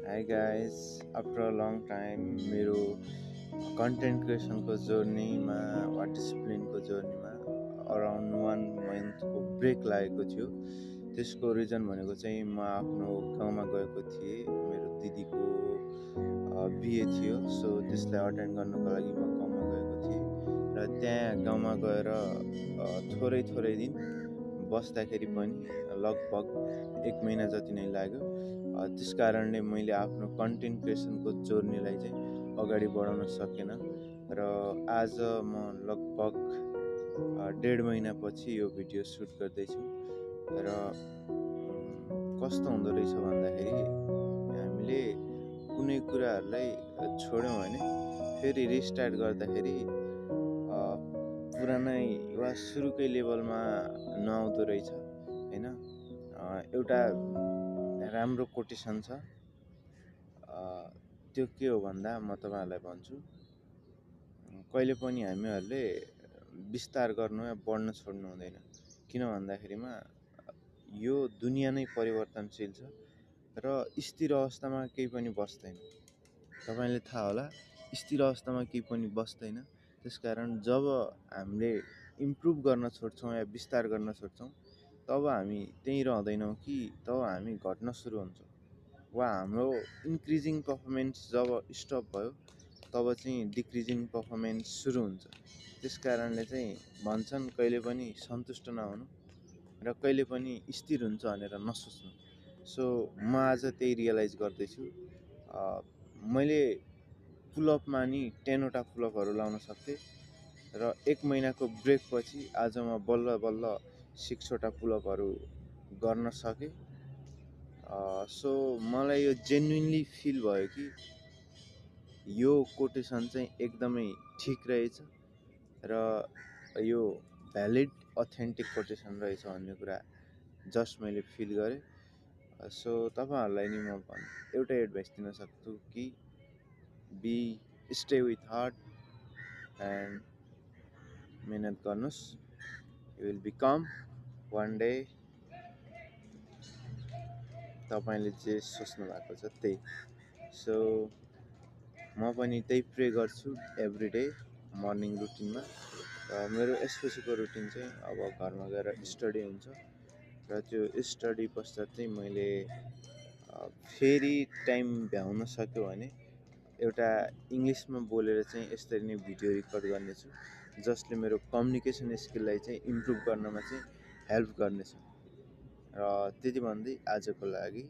Hi guys, after a long time मेरो content क्रिएसनको जर्नीमा वा डिसिप्लिनको जर्नीमा around 1 मन्थको ब्रेक लागेको थियो। त्यसको रिजन भनेको चाहिँ म आफ्नो गाउँमा गएको थिएँ। मेरो दिदीको बिहे थियो, सो त्यसलाई अटेन्ड गर्नको लागि म गाउँमा गएको थिएँ र त्यहाँ गाउँमा गएर थोरै दिन बस्दाखेरि पनि लगभग 1 महिना जति नै लाग्यो। त्यस कारणले मैले आफ्नो कन्टेन्ट क्रिएसनको जर्नीलाई चाहिँ अगाडि बढाउन सकेन र आज म लगभग 1.5 महिनापछि यो भिडियो सुट गर्दैछु। र कस्तो हुँदो रहेछ भन्दाखेरि हामीले कुनै कुराहरूलाई छोड्यौँ भने फेरि रिस्टार्ट गर्दाखेरि पुरानै वा सुरुकै लेभलमा नआउँदो रहेछ हैन। एउटा राम्रो कोटेसन छ, त्यो के हो भन्दा म तपाईहरुलाई भन्छु। कहिले पनि हामीहरूले विस्तार गर्नु या बढ्न छोड्नु हुँदैन। किन भन्दाखेरिमा यो दुनिया नै परिवर्तनशील छ र स्थिर अवस्थामा केही पनि बस्दैन। तपाईले थाहा होला, स्थिर अवस्थामा केही पनि बस्दैन। त्यसकारण जब हामीले इम्प्रुभ गर्न छोड्छौँ या विस्तार गर्न छोड्छौँ, तब हामी त्यही रहँदैनौँ कि तब हामी घट्न सुरु हुन्छौँ वा हाम्रो इन्क्रिजिङ पर्फर्मेन्स जब स्टप भयो तब चाहिँ डिक्रिजिङ पर्फर्मेन्स सुरु हुन्छ। त्यसकारणले चाहिँ भन्छन् कहिले पनि सन्तुष्ट नहुनु र कहिले पनि स्थिर हुन्छ भनेर नसोच्नु। सो म आज त्यही रियलाइज गर्दैछु। मैले पुलअपमा नि 10 वटा पुलअपहरू लाउन सक्थेँ र 1 महिनाको ब्रेक पछि आज म बल्ल 6 वटा पुलअपहरू गर्न सकेँ। सो मलाई यो जेन्युइनली फिल भयो कि यो कोटेसन चाहिँ एकदमै ठीक रहेछ र यो भ्यालिड अथेन्टिक कोटेसन रहेछ भन्ने कुरा जस्ट मैले फिल गरेँ। सो तपाईहरुलाई नि म एउटा एडभाइस दिन सक्छु कि स्टे विथ हार्ट एन्ड मेहनत गर्नुस्। You will become one day तपाईले जे सोच्नु भएको छ त्यही। सो म पनि त्यही प्रे गर्छु एभ्री मर्निङ रुटिनमा। मेरो यसपछिको रुटिन चाहिँ अब घरमा गएर स्टडी हुन्छ र त्यो स्टडी पश्चात चाहिँ मैले फेरि टाइम भ्याउन सक्यो भने एउटा इङ्ग्लिसमा बोलेर चाहिँ यसरी नै भिडियो रेकर्ड गर्नेछु, जसले मेरो कम्युनिकेसन स्किललाई चाहिँ इम्प्रुभ गर्नमा चाहिँ हेल्प गर्नेछ। र त्यति भन्दै आजको लागि